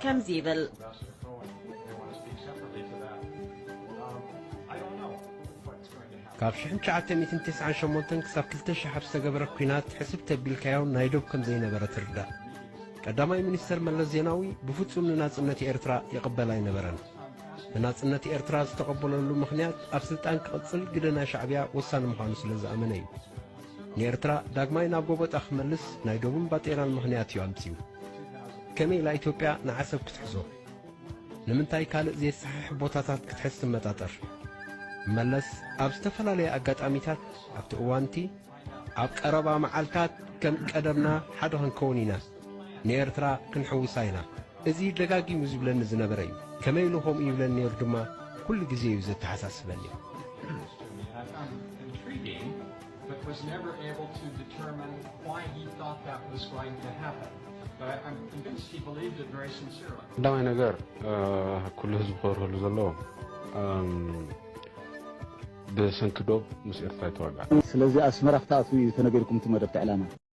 ከምዚ ይብል። ካብ ሽሕን ትሽዓተ ሚእትን ተስዓን ሸሞንተን ክሳብ ክልተ ሽሕ ኣብ ዝተገበረ ኲናት ሕስብ ተቢልካዮ ናይ ዶብ ከም ዘይነበረ ትርዳእ። ቀዳማይ ሚኒስተር መለስ ዜናዊ ብፍጹም ንናጽነት ኤርትራ ይቕበል ኣይነበረን። ንናጽነት ኤርትራ ዝተቐበለሉ ምኽንያት ኣብ ስልጣን ክቕጽል ግደ ናይ ሻዕብያ ወሳኒ ምዃኑ ስለ ዝኣመነ እዩ። ንኤርትራ ዳግማይ ናብ ጎቦጣ ክመልስ ናይ ዶብን ባጤራን ምኽንያት እዩ ኣምጺኡ። ከመይ ኢላ ኢትዮጵያ ንዓሰብ ክትሕዞ? ንምንታይ ካልእ ዘየሰሓሕብ ቦታታት ክትሕዝ ትመጣጠር? መለስ ኣብ ዝተፈላለየ ኣጋጣሚታት ኣብቲ እዋንቲ ኣብ ቀረባ መዓልታት ከም ቀደምና ሓደ ክንከውን ኢና፣ ንኤርትራ ክንሕውሳ ኢና። እዚ ደጋጊሙ ዝብለኒ ዝነበረ እዩ። ከመይ ኢሉ ከምኡ ይብለኒ ነይሩ ድማ ኩሉ ግዜ እዩ ዘተሓሳስበኒ። Intriguing, but was never able to determine why he thought that was going to happen. But I, I'm convinced he believed it very sincerely. ቀዳማይ ነገር ኩሉ ህዝቢ ክበርሀሉ ዘለዎ ብሰንኪ ዶብ ምስ ኤርትራ ይተዋጋእ። ስለዚ ኣስመራ ክትኣትዉ እዩ ተነገርኩም እቲ መደብ ዕላማ።